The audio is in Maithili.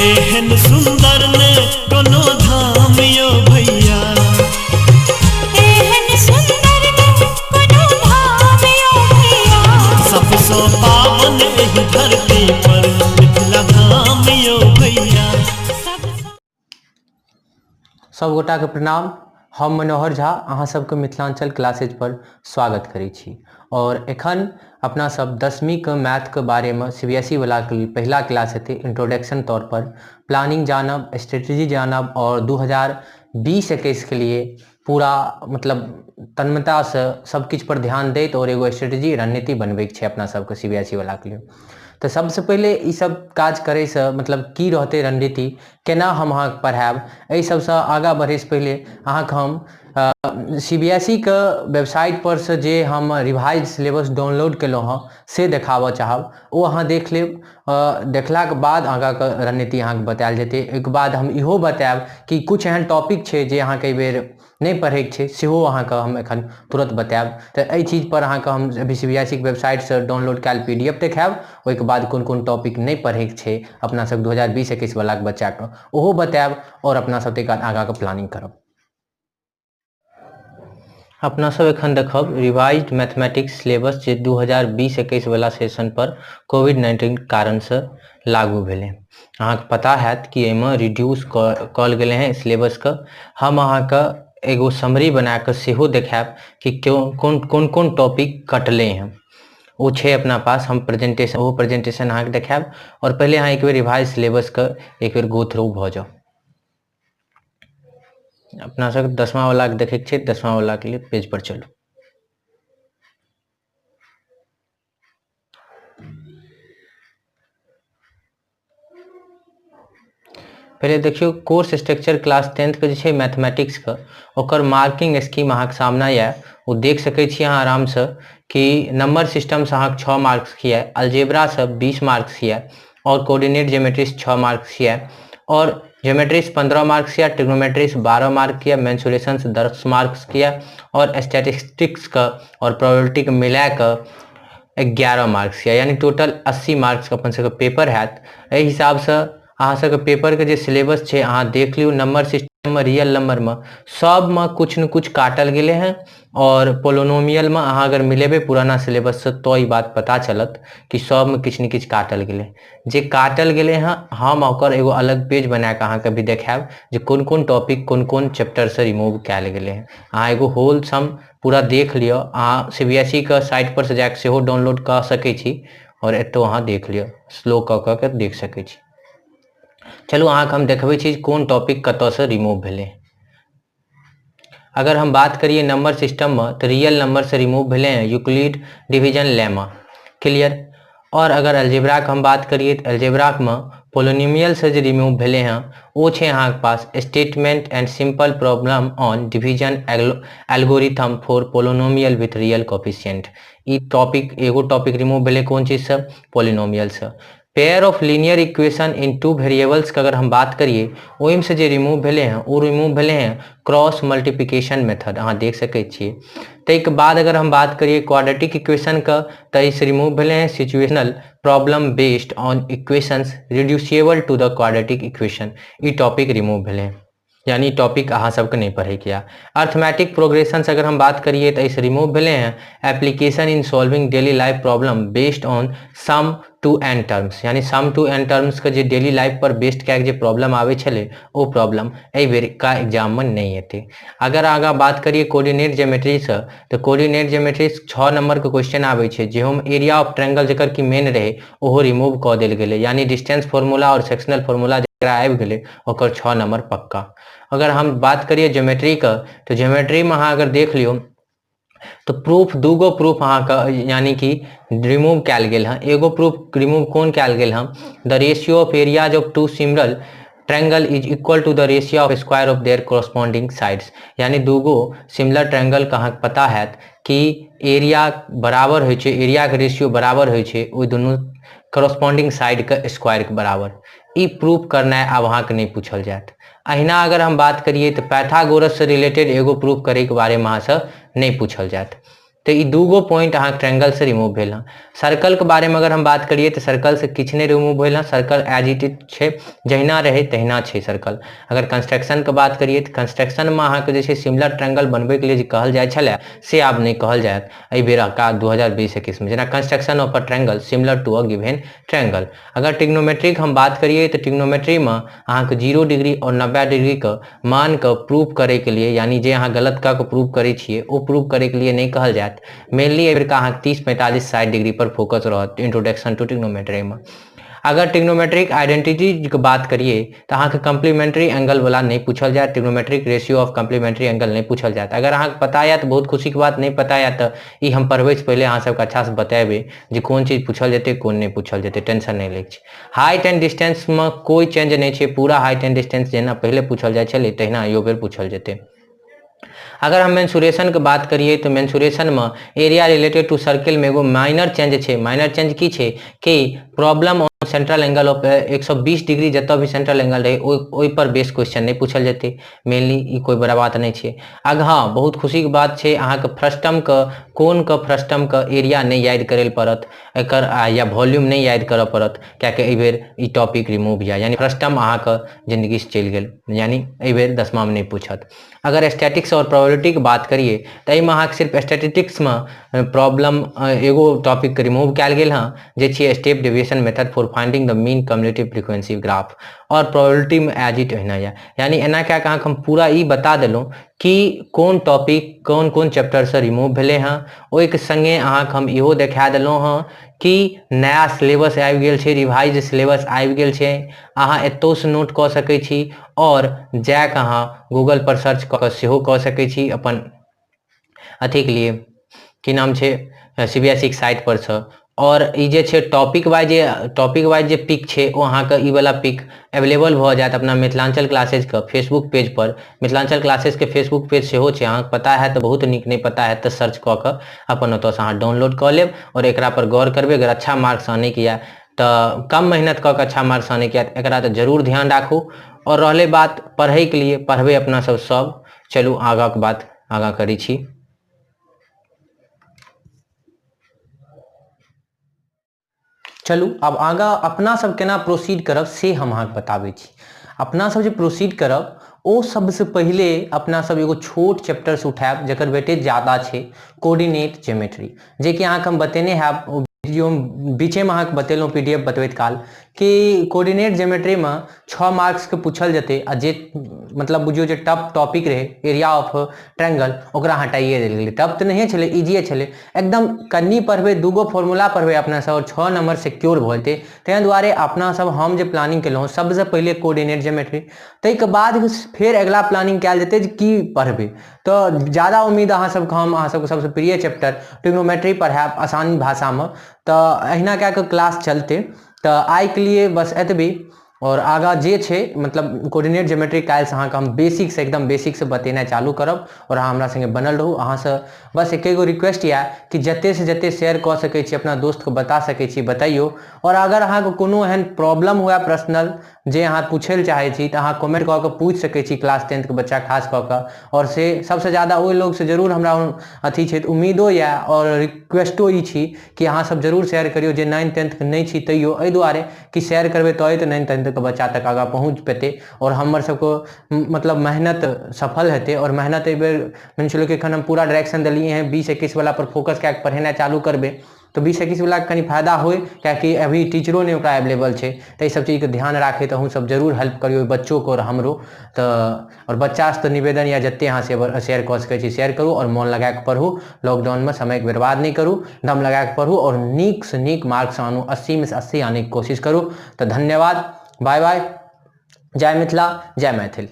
एहन सुंदर ने कोनो धाम यो भैया। एहन सुंदर ने कोनो धाम यो भैया। सबसँ पावन एहि धरती पर मिथिला धाम यो भैया। सब गोटाके प्रणाम। हम मनोहर झा अहाँ सबके मिथिलांचल क्लासेज पर स्वागत करै छी। और एखन अपना सब 10वीं के मैथ के बारे में CBSE वाला के पहला क्लास हेतै, इंट्रोडक्शन तौर पर प्लानिंग जानब, स्ट्रेटजी जानब और 2020-21 के लिए पूरा तन्मयता से सब किछु पर ध्यान दैत और एगो स्ट्रेटजी रणनीति बनबैके छै अपना सबके CBSE वाला के लिए। तऽ सबसँ पहिले ई सब काज करैसँ की रहतै रणनीति, केना हम अहाँके पढ़ायब, एहि सबसँ आगाँ बढ़ैसँ पहिले अहाँके हम CBSE के वेबसाइट पर से जे हम रिवाइज सिलेबस डाउनलोड केलहुँ हँ से देखाबऽ चाहब, ओ अहाँ देख लेब। देखलाके बाद आगाँके रणनीति अहाँके बतायल जेतै। ओहिके बाद हम इहो बतायब कि किछु एहन टॉपिक छै जे अहाँके एहिबेर नहि पढ़ैके छै, सेहो अहाँके हम एखन तुरन्त बतायब। तऽ एहि चीजपर अहाँके हम अभी CBSE के वेबसाइटसँ डाउनलोड कयल PDF देखायब। ओहिके बाद कोन कोन टॉपिक नहि पढ़ैके छै अपना सब 2020-21 वलाके बच्चाके, ओहो बतायब आओर अपना सब ताहिके बाद आगाँके प्लानिंग करब। अपना सब एखन देखब रिवाइज्ड मैथमेटिक्स सिलेबस जे 2020-21 वाला सेशन पर कोविड-19 कारणसँ लागू भेलै। अहाँके पता हैत कि एहिमे रिड्यूस कयल गेलै हँ सिलेबसके। हम अहाँके एगो समरी बना कऽ सेहो देखायब कि कोन कोन कोन टॉपिक कटलै हँ, ओ छै अपना पास। हम प्रेजेंटेशन, ओहो प्रेजेंटेशन अहाँके देखायब। आओर पहिले अहाँ एक बेर रिवाइज सिलेबसके एक बेर गो थ्रू भऽ जाउ। अपना सबके 10वां वाला के देखैके छै, 10वां वाला के लिए पेज पर चलू। पहिले देखियौ कोर्स स्ट्रक्चर क्लास 10th के जे छै मैथमेटिक्स के, ओकर मार्किंग स्कीम अहाँके सामने यऽ, ओ देख सकै छी अहाँ आरामसँ कि नंबर सिस्टमसँ अहाँके 6 मार्क्स यऽ, अलजेब्रासँ 20 मार्क्स यऽ और कोऑर्डिनेट ज्योमेट्रीस 6 मार्क्स यऽ और ज्योमेट्रीस 15 मार्क्स यऽ, ट्रिग्नोमेट्रीस 12 मार्क यऽ, मेंसुरेशन 10 मार्क्स यऽ और स्टैटिस्टिक्स के और प्रोबेबिलिटी के मिला के 11 मार्क्स यऽ, यानी टोटल 80 मार्क्स के अपन सबके पेपर हैत। एहि हिसाबसँ अहाँ सबके पेपर के जे सिलेबस छै अहाँ देख लियौ। नंबर सिस्टम में रियल नंबर में सब में कुछ न कुछ काटल गेलै हँ और पोलोनोमियल में अहाँ अगर मिलेबै पुराना सिलेबस से तो ई बात पता चलत कि सब में किछु ने किछु काटल गेलै। जे काटल गेलै हँ हम ओकर एगो अलग पेज बना कऽ अहाँके भी देखायब जे कोन कोन टॉपिक कोन कोन चैप्टर से रिमूव कयल गेलै हँ। अहाँ एगो होल सम पूरा देख लिअ। अहाँ CBSE के साइट पर से जाके सेहो डाउनलोड कऽ सकै छी और एतौ अहाँ देख लिअ, स्लो कऽ कऽ के देख सकै छी। चलू अहाँके हम देखबै छी कोन टॉपिक कतऽसँ रिमूव भेलै। अगर हम बात करिए नंबर सिस्टम में तो रियल नंबर से रिमूव भेलै हैं यूक्लिड डिवीजन लेमा, क्लियर। और अगर अलजेब्रा के हम बात करिए तो अलजेब्रा में पोलोनिमियल से जे रिमूव भेलै हैं ओ छै अहाँके पास statement and simple problem on division algorithm for polynomial with real coefficient. ई टॉपिक एगो टॉपिक रिमूव भेलै कोन चीज से, पोलिनोमियल से। Pair of linear equation in 2 variables के अगर हम बात करिए ओहिमे से जे रिमूव भेलै हँ ओ रिमूव भेलै हँ क्रॉस मल्टीप्लिकेशन मेथड, अहाँ देख सकै छियै। ताहिके बाद अगर हम बात करिए क्वाड्रेटिक इक्वेशन के तऽ एहिसँ रिमूव भेलै हँ situational problem based on equations reducible to the quadratic equation, E topic remove भेलै हँ, यानी टॉपिक अहाँ सबके नहीं पढ़ैके यऽ। अर्थमेटिक प्रोग्रेशन से अगर हम बात करिए तऽ एहिसँ रिमूव भेलै हँ application in solving daily life problem based on sum to n terms, यानी सम टू एन टर्म्स के जे डेली लाइफ पर बेस्ड कए के जे प्रॉब्लम आबै छलै ओ प्रॉब्लम एहि बेरका एग्जाम में नहीं एतै। अगर आगाँ बात करिए कोऑर्डिनेट ज्योमेट्री से तऽ कोऑर्डिनेट ज्योमेट्री 6 नंबर के क्वेश्चन आबै छै जेहोमे एरिया ऑफ ट्रायंगल जकर कि मेन रहै ओहो रिमूव कऽ देल गेलै, यानी डिस्टेंस फॉर्मूला और सेक्शनल फॉर्मूला जकरा आबि गेलै ओकर 6 नंबर पक्का। अगर हम बात करिए ज्योमेट्री के तऽ ज्योमेट्री में अहाँ अगर देख लियौ तऽ प्रूफ दूगो प्रूफ अहाँके यानी कि रिमूव कयल गेल हँ। एगो प्रूफ रिमूव कोन कयल गेल हँ, the ratio of areas of 2 similar triangle is equal to the ratio of square of their corresponding sides, यानी दूगो सिमिलर ट्रायंगल के अहाँके पता हैत कि एरिया बराबर होइ छै, एरिया के रेशियो बराबर होइ छै ओहि दुनू कोरस्पॉन्डिंग साइड के स्क्वायर के बराबर। ई प्रूफ करनाइ आब अहाँके नहि पूछल जायत। अहिना अगर हम बात करिए तऽ पाइथागोरस से रिलेटेड एगो प्रूफ करैके बारेमे अहाँसँ नहि पूछल जायत। तऽ ई दूगो पॉइंट अहाँके ट्रायंगलसँ रिमूव भेल हँ। सर्कलके बारेमे अगर हम बात करियै तऽ सर्कलसँ किछु नहि रिमूव भेल हँ, सर्कल एज it is छै, जहिना रहै तहिना छै सर्कल। अगर कंस्ट्रक्शनके बात करियै तऽ कंस्ट्रक्शनमे अहाँके जे छै सिमिलर ट्रायंगल बनबैके लिए जे कहल जाइ छलै से आब नहि कहल जायत एहि बेरका 2020-21मे, जेना construction of a triangle similar to a given triangle. अगर ट्रिग्नोमेट्रीक हम बात करियै तऽ ट्रिग्नोमेट्रीमे अहाँके 0 डिग्री आओर 90 डिग्रीके मानके प्रूफ करैके लिए, यानी जे अहाँ गलत कऽ कऽ प्रूफ करै छियै ओ प्रूफ करैके लिए नहि कहल जायत। मेनली एहि बेरका अहाँके 30, 45, 60 डिग्री पर फोकस रहत इंट्रोडक्शन टू ट्रिग्नोमेट्रीमे। अगर ट्रिग्नोमेट्रिक आइडेंटिटीके बात करियै तऽ अहाँके कम्प्लीमेंट्री एंगल वाला नहि पूछल जायत, trigonometric ratio of complementary angle नहि पूछल जायत। अगर अहाँके पता यऽ तऽ बहुत खुशीके बात, नहि पता यऽ तऽ ई हम पढ़बैसँ पहिले अहाँ सबके अच्छासँ बतेबै जे कोन चीज पूछल जेतै कोन नहि पूछल जेतै, टेंशन नहि लैके छै। हाइट एंड डिस्टेंसमे कोइ चेंज नहि छै, पूरा हाइट एंड डिस्टेंस जेना पहिले पूछल जाइ छलै तहिना एहियो बेर पूछल जेतै। अगर हम मेंसुरेशनके बात करियै तऽ मेंसुरेशनमे एरिया रिलेटेड टू सर्किलमे एगो माइनर चेंज छै। माइनर चेंज की छै कि problem on central angle of 120 degree जतऽ भी सेंट्रल एंगल रहै ओहि पर बेस क्वेश्चन नहि पूछल जेतै। मेनली ई कोइ बड़ा बात नहि छै। आग हँ, बहुत खुशीके बात छै, अहाँके फ्रस्टमके कोनके फ्रस्टमके एरिया नहि याद करै लए पड़त एकर या वॉल्यूम नहि याद करऽ पड़त, कियाकि एहिबेर ई टॉपिक रिमूव यऽ, यानी फ्रस्टम अहाँके जिन्दगीसँ चलि गेल, यानी एहिबेर दसमामे नहि पूछत। अगर स्टैटिक्स आओर प्रोबेबिलिटीके बात करियै तऽ एहिमे अहाँके सिर्फ स्टैटिस्टिक्समे प्रॉब्लम एगो टॉपिकके रिमूव कयल गेल हँ, जे छियै step deviation method for finding the mean cumulative frequency graph, आओर प्रोबेबिलिटीमे एज it ओहिना यऽ। यानी एना कए कऽ अहाँके हम पूरा ई बता देलहुँ कि कोन टॉपिक कोन कोन चैप्टरसँ रिमूव भेलै हँ। ओहिके सङ्गे अहाँके हम इहो देखा देलहुँ हँ कि नया सिलेबस आबि गेल छै, रिवाइज सिलेबस आबि गेल छै। अहाँ एतहुसँ नोट कऽ सकै छी आओर जाकऽ अहाँ गूगल पर सर्च कऽ कऽ सेहो कऽ सकै छी अपन अथीके लिए, की नाम छै, CBSE के साइट पर सँ। आओर ई जे छै टॉपिक वाइज जे पिक छै, ओ अहाँके ई वाला पिक अवेलेबल भऽ जायत अपना मिथिलाञ्चल क्लासेजके फेसबुक पेज पर। मिथिलाञ्चल क्लासेजके फेसबुक पेज सेहो छै, अहाँके पता हैत तऽ बहुत नीक, नहि पता हैत तऽ सर्च कऽ कऽ अपन ओतऽसँ अहाँ डाउनलोड कऽ लेब आओर एकरा पर गौर करबै। अगर अच्छा मार्क्स आनैके यऽ तऽ कम मेहनत कऽ कऽ अच्छा मार्क्स आनैके यऽ तऽ एकरा तऽ जरूर ध्यान राखू। आओर रहलै बात पढ़ैके लिए, पढ़बै अपना सब सब। चलू, आगाँके बात आगाँ करै छी। चलू, आब आगाँ अपना सब केना प्रोसीड करब से हम अहाँके बताबै छी। अपना सब जे प्रोसीड करब, ओ सबसँ पहिले अपना सब एगो छोट चैप्टरसँ उठायब जकर वेटेज ज्यादा छै, कोऑर्डिनेट ज्योमेट्री, जेकि अहाँके हम बतेने हैब वीडियो बीचेमे, अहाँके बतेलहुँ PDF बतबैत काल कि कोऑर्डिनेट ज्योमेट्रीमे 6 मार्क्सके पूछल जेतै आ जे मतलब बुझियौ जे टफ टॉपिक रहै एरिया ऑफ ट्रायंगल, ओकरा हटाइए देल गेलै। टफ तऽ नहिए छलै, इजिए छलै एकदम। कनि पढ़बै, दूगो फॉर्मूला पढ़बै अपना सब, आओर 6 नंबर सिक्योर भऽ जेतै। ताहि दुआरे अपना सब हम जे प्लानिंग केलहुँ, सबसँ पहिले कोऑर्डिनेट ज्योमेट्री, ताहिके बाद फेर अगिला प्लानिंग कयल जेतै जे की पढ़बै। तऽ ज्यादा उम्मीद अहाँ सबके, हम अहाँ सबके सबसँ प्रिय चैप्टर ट्रिग्नोमेट्री पढ़ायब आसान भाषामे। तऽ अहिना कए कऽ क्लास चलतै। तऽ आइके लिए बस एतबी। आओर आगाँ जे छै, मतलब कोऑर्डिनेट ज्योमेट्री काल्हिसँ अहाँके हम बेसिकसँ, एकदम बेसिकसँ बतेनाइ चालू करब आओर अहाँ हमरा सङ्गे बनल रहू। अहाँसँ बस एके गो रिक्वेस्ट यऽ कि जतेकसँ जतेक शेयर कऽ सकै छी, अपना दोस्तके बता सकै छी, बतैयौ। आओर अगर अहाँके कोनो एहन प्रॉब्लम हुए पर्सनल जे अहाँ पूछै लए चाहै छी, तऽ अहाँ कमेंट कऽ कऽ पूछि सकै छी, क्लास टेंथके बच्चा खास कऽ कऽ। आओर से सबसँ ज्यादा ओहि लोकसँ जरूर हमरा अथी छै, उम्मीदो यऽ आओर रिक्वेस्टो ई छी कि अहाँ सब जरूर शेयर करियौ जे नाइन टेंथके नहि छी तैयो, एहि दुआरे कि शेयर करबै तबे तऽ नाइन टेंथके बच्चा तक आगाँ पहुँच पेतै आओर हमर सबके मतलब मेहनत सफल हेतै। आओर मेहनत एहिबेर मानि चलू कि एखन हम पूरा डायरेक्शन देलियै हँ, 20-21 वला पर फोकस कए कऽ पढ़ेनाइ चालू करबै तऽ 20-21 वलाके कनि फायदा होइ, किएकि अभी टीचरो नहि ओकरा एवलेबल छै। तऽ एहि सब चीजके ध्यान राखैत अहूँ सब जरूर हेल्प करियौ बच्चोके आओर हमरो। तऽ आओर बच्चासँ तऽ निवेदन यऽ, जतेक अहाँ शेयर कऽ सकै छी, शेयर करू आओर मोन लगाए कऽ पढ़ू। लॉकडाउनमे समयके बर्बाद नहि करू, दम लगाए कऽ पढ़ू आओर नीकसँ नीक मार्क्स आनू, 80मे से 80 आनैके कोशिश करू। तऽ धन्यवाद, बाय बाय, जय मिथिला, जय मैथिल।